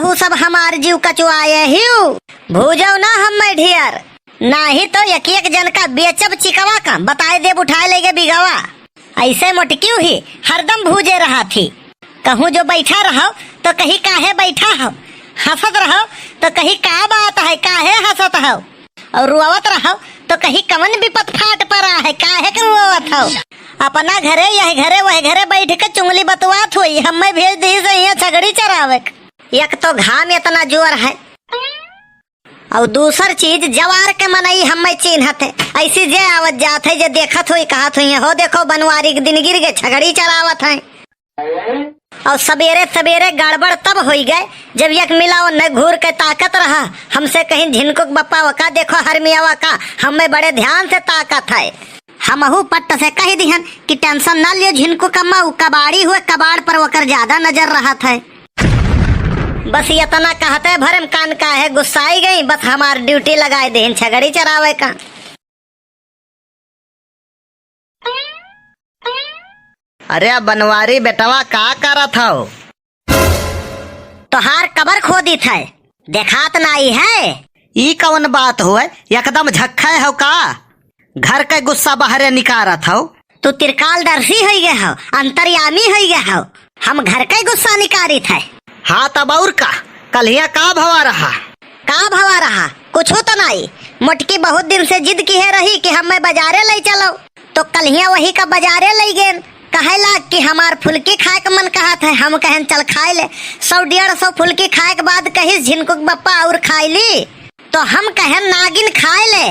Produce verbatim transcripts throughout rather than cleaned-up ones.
उ सब हमार जीव कचुआए हिउ। भूजउ ना हम्मे ढियर, नाही तो एक एक जन का बेचब चिकवा का, बताए देब उठाए लेगे बिगवा। अइसे मोटकिउ ही हरदम भूजे रहत ही। कहूँ जो बैठा रहउ तो कही काहे बैठा हउ, हँसत रहउ तो कही का बात है, काहे हँसत हउ, अउर रोवत रहउ तो कही कवन बिपत फाट परा है, काहे के रोवत हउ। अपना घरे यह घरे वह घरे बैठ के चुंगली बतवात होई, हम्मे भेज दिहिस हियाँ छगड़ी चरावे के। एक तो घाम एतना जोर है, अउर दूसर चीज, जवार के मनई हम्मे चीन्हत है। अइसी जे आवत जात है, जे देखत होई, कहत होई, "हो देखो, बनवारी के दिन गिर गए, छगड़ी चरावत हैं।" अउर सबेरे सबेरे गड़बड़ तब होई गए, जब एक मिला ओन्ने घूर के ताकत रहा, हमसे कहीं झिनकुक बप्पा वका देखो, हरमियावा का, हम्मे बड़े ध्यान से ताकत है। हमहू पट्ट से कहि दिहन कि tension न लियो झिनकुक अम्मा, उ कबाड़ी हुए, कबाड़ पर ओकर ज्यादा नजर रहत है। बस एतना कहते भरे में कान काहे गुस्साई गई, बस हमार duty लगाए देहिन छगड़ी चरावे का। अरे बनवारी बेटवा, का करत हौ? तोहार कबर खोदित है, देखात नाई है। ई कवन बात होय, एकदम झक्खै हौ का? घर के गुस्सा बाहरे निकारत हौ। तू त्रिकालदर्शी होइ गए हौ, अंतर्यामी होइ गए हौ। हम घर के गुस्सा निकारित है। हाँ, तब अउर का? कल्हिया का भवा रहा? का भवा रहा? कुछू तो नाई। मोटकी बहुत दिन से जिद किहे रही कि हम्मे बजारे लइ चलो, तो कल्हिया वही का बजारे लइ गेन। कहे लाग कि हमार फुलकी खाए के मन कहत है। हम कहन चल खाए ले। सौ डेढ़ सौ फुलकी खाए के बाद कहिस झिनकुक बप्पा अउर खाए ली, तो हम कहन नागिन खाए ले।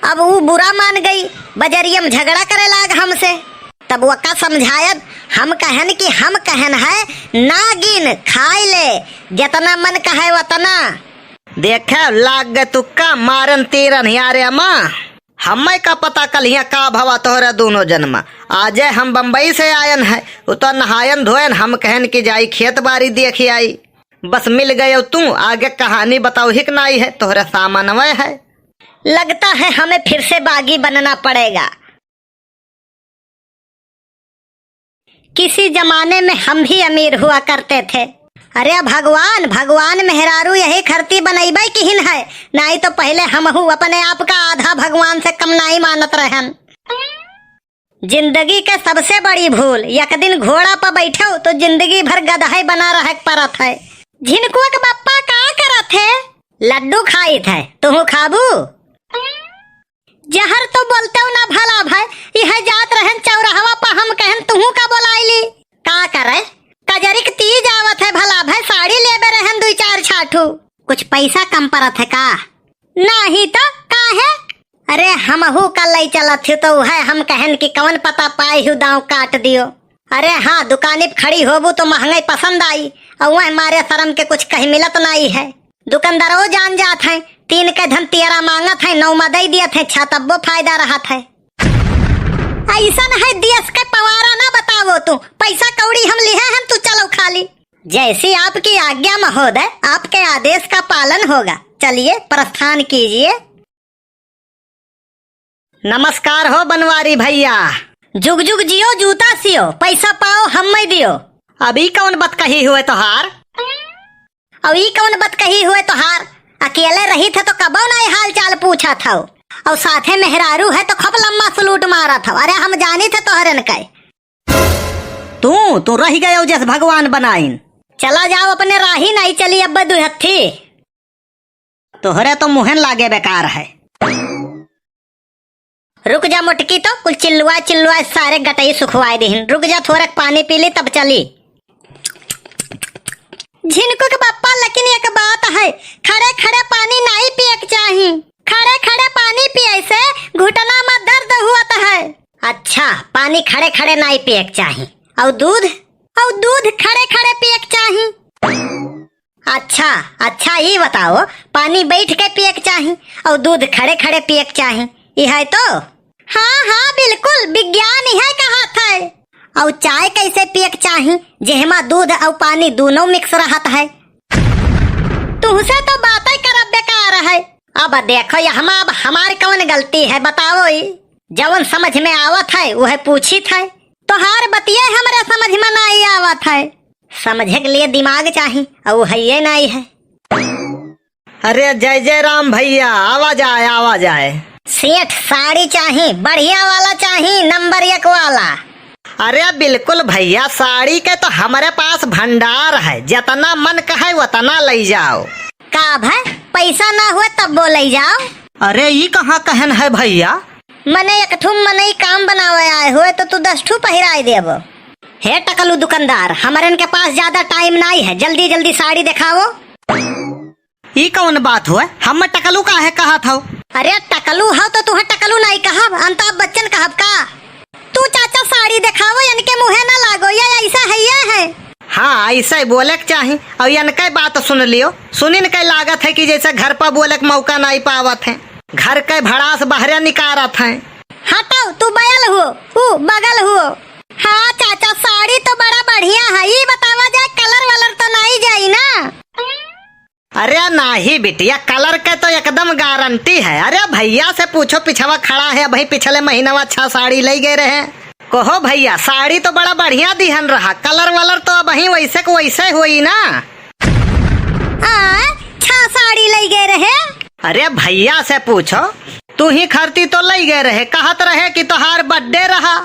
अब ऊ बुरा मान गई, बजरिया में झगड़ा करे लाग हमसे। तब वका समझायत, हम कहन कि हम कहन है नागिन खाए ले, जितना मन कहे उतना। देखे लाग गए तुक्का, मारन तीरन हियारे अम्मा। हम्मे का पता कल्हिया का भवा तोहरे दूनो जन मा। आजे हम बम्बई से आयन है, उ तो नहायन धोयन, हम कहन कि जाई खेत बारी देखि आई। बस मिल गयो तू, आगे कहानी बताओ हिक नाई है, तोहरे सामनवे है। लगता है हमें फिर से बागी बनना पड़ेगा। किसी जमाने में हम भी अमीर हुआ करते थे। अरे भगवान, भगवान मेहरारू यही खरती बनैबे किहिन है, नाई तो पहिले हमहू अपने आप का आधा भगवान से कम नाई मानत रहन। जिंदगी के सबसे बड़ी भूल, एक दिन घोड़ा पर बैठो तो जिंदगी भर गदहे बना रहे के परत है। झिनकुआ के बप्पा का करत है? लड्डू खाइत है, तुहू खाबू? जहर तो बोलते हो ना भला भाई, यह जात रहन चौराहवा पर हम कहन तुहू का बोलाइली। का करे? कजरी के तीज आवत है भला भाई, साड़ी लेबे रहन दुई चार छाठू। कुछ पैसा कम परत है का? नाही तो काहे? अरे हमहू का लई चलत हूँ तो उहे हम कहन कि कवन पता पाई हूँ दाँव काट दियो। अरे हाँ, दुकानी पे खड़ी होबू तो महंगाई पसंद आई, और वह मारे शर्म के कुछ कहीं मिलत नाई है। दुकानदारो जान जात है, तीन के धन तियरा मांगत है, नौ मा दई दियत है, छा तब्बो फायदा रहत है। ऐसन है देश के पवारा ना बतावो तू, पैसा कौड़ी हम लिहे हम, तू चलो खाली। जैसी आपकी आज्ञा महोदय, आपके आदेश का पालन होगा। चलिए प्रस्थान कीजिए। नमस्कार हो बनवारी भैया। जुग जुग जियो जूता सियो, पैसा पाओ हम्मै दियो। अब ई कौन बतकही हुए तोहार? अब ई कौन बतकही हुए तोहार? अकेले रहित है तो कबो नाई हाल चाल पूछत हौ, और साथे मेहरारू है तो खूब लम्मा सलूट मारत हौ। अरे हम जानित है तोहरन के। तू, तू रहि गयो जस भगवान बनाइन। चला जाओ अपने राही, नाई चली अब दुई हत्थी। तोहरे तो मुहन लागे बेकार है। रुक जा मोटकी, तो कुल चिल्लुआ चिल्लुआ सारे गटई सुखवाए दिहिन। रुक जा, थोरक पानी पी ली तब चली। झिनकू के पप्पा, लेकिन एक बात है, खड़े खड़े पानी नाई पिए के चाही। खड़े खड़े पानी पिए से घुटना में दर्द हुअत है। अच्छा, पानी खड़े खड़े नाई पिए के चाही। और दूध? और दूध खड़े खड़े पिए के चाही। अच्छा, अच्छा, ई बताओ, पानी बैठ के पिए के चाही और दूध खड़े खड़े पिए के चाही, ई है तो? हाँ, हाँ, बिल्कुल, विज्ञान इहे कहत है। और चाय कैसे पिए के चाही, जेहमा दूध और पानी दोनों mix रहत है? तुहसे तो बातें करब बेकार है। अब देखो, यहमा अब हमार कौन गलती है, बताओ ई? जवन समझ में आवत है, वह पूछित है। तोहार बतिये हमरे समझ में नाई आवत है। समझे के लिए दिमाग चाही, अउ हइये नाई है। अरे जय जय राम भइया, आवा जाए, आवा जाए। सेठ, साड़ी चाही, बढ़िया वाला चाही, नंबर एक वाला। अरे बिल्कुल भइया, साड़ी के तो हमरे पास भंडार है, जितना मन कहे उतना लइ जाओ। का भय, पैसा ना हुए तब वो लइ जाओ? अरे ई कहाँ कहन है भइया? मने एक ठुम मनई काम बनावे आए हुए तो तू दस ठू पहिराए देबो। हे टकलू दुकानदार, हमरन के पास ज्यादा टाइम नाई है, जल्दी जल्दी साड़ी देखाओ। ई कौन बात हुआ? हम टकलू काहे कहत हौ? अरे टकलू हौ तो तुहे टकलू नाई कहब, अमिताभ बच्चन कहब का? तू चाचा साड़ी देखाओ, इनके मुँहे ना लागो, ये ऐसा है, ये है। हाँ, ऐसा ही बोले के चाही। और इनके बात सुन लियो, सुनिन के लागत है कि जैसे घर पर बोले के मौका नाई पावत है, घर के भड़ास बहरे निकारत है। हटो, तू बयल हुओ, ऊ बगल हुओ। हाँ चाचा, साड़ी तो बड़ा बढ़िया है, ई बतावा जाए कलर वलर तो नाई जाई ना? अरे नाही बिटिया, कलर के तो एकदम गारंटी है। अरे भइया से पूछो, पिछवा खड़ा है, अबहीं पिछले महीनवा छह साड़ी लइ गए रहे। कहो भइया, साड़ी तो बड़ा बढ़िया दिहन रहा, कलर वलर तो अबहीं वैसे के वैसे होई ना। आ, छह साड़ी लइ गए रहे? अरे भइया से पूछो, तू ही खरती तो लइ गए रहे, कहत रहे कि तोहार birthday रहा।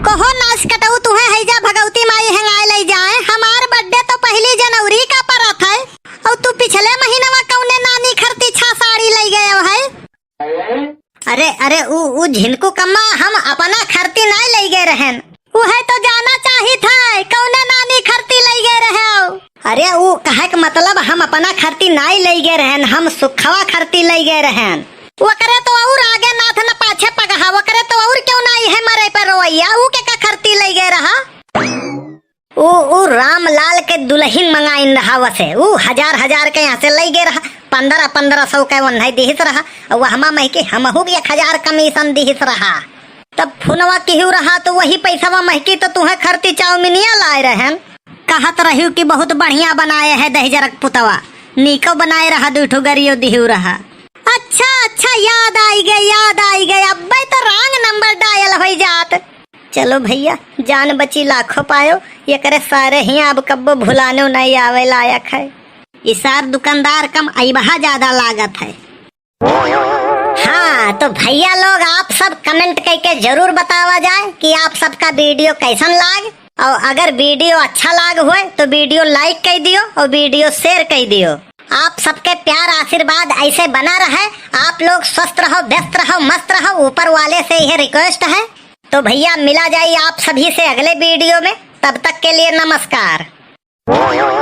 कहो नास कटऊ, तुहे हैजा भगवती माई हेंगाए लइ जाए। हमार birthday तो पहली जनवरी का परत है, और तू पिछले महीनवा कौने नानी खरती छह साड़ी लइ गए है? अरे, अरे, ऊ, ऊ झिनकू कम्मा हम अपना खरती नाई लइ गए रहन। उहे तो जाना चाहित है, कौने नानी खरती लइ गए रहे हो? अरे, ऊ कहे के मतलब हम अपना खरती नाई लइ गए रहन, हम सुखवा खरती लइ गए रहन। ओकरे तो और आगे नाथ न पाछे पगहा, ओकरे तो और क्यों नाई है मरे पे रोइया, ऊ के का खरती लइ गए रहा? ऊ, ऊ रामलाल के दुलहिन मंगाइन रहा वसे, ऊ हजार हजार के यहाँ से लइ गए रहा, पन्द्रह पन्द्रह सौ के ओन्हई दिहिस रहा, और वहमा मह के हमहू के एक हजार कमीशन दिहिस रहा। तब फोनवा किहू रहा तो वही पैसवा महकी तो तुहे खरती चाउमिनिया लाए रहन। कहत रहियो कि बहुत बढ़िया बनाए है दहिजरक पुतवा, नीको बनाए रहा, दुइ ठो गरियो दिहू रहा। अच्छा, अच्छा, याद आई गए, याद आई गए, अब्बे तो wrong number dial होई जात। चलो भइया, जान बची लाखों पायो, एकरे सारे ही अब कब्बो भुलाने नहीं आवे लायक है। ई सार दुकानदार कम अइबहा ज्यादा लागत है। हाँ, तो भइया लोग, आप सब comment कइके जरूर बतावा जाए कि आप सबका video कैसन लाग, और अगर video अच्छा लाग होए तो video like कइ दियो और video share कइ दियो। आप सबके प्यार आशीर्वाद ऐसे बना रहे, आप लोग स्वस्थ रहो, व्यस्त रहो, मस्त रहो, ऊपर वाले से यह request है। तो भइया, मिला जाए आप सभी से अगले video में, तब तक के लिए नमस्कार।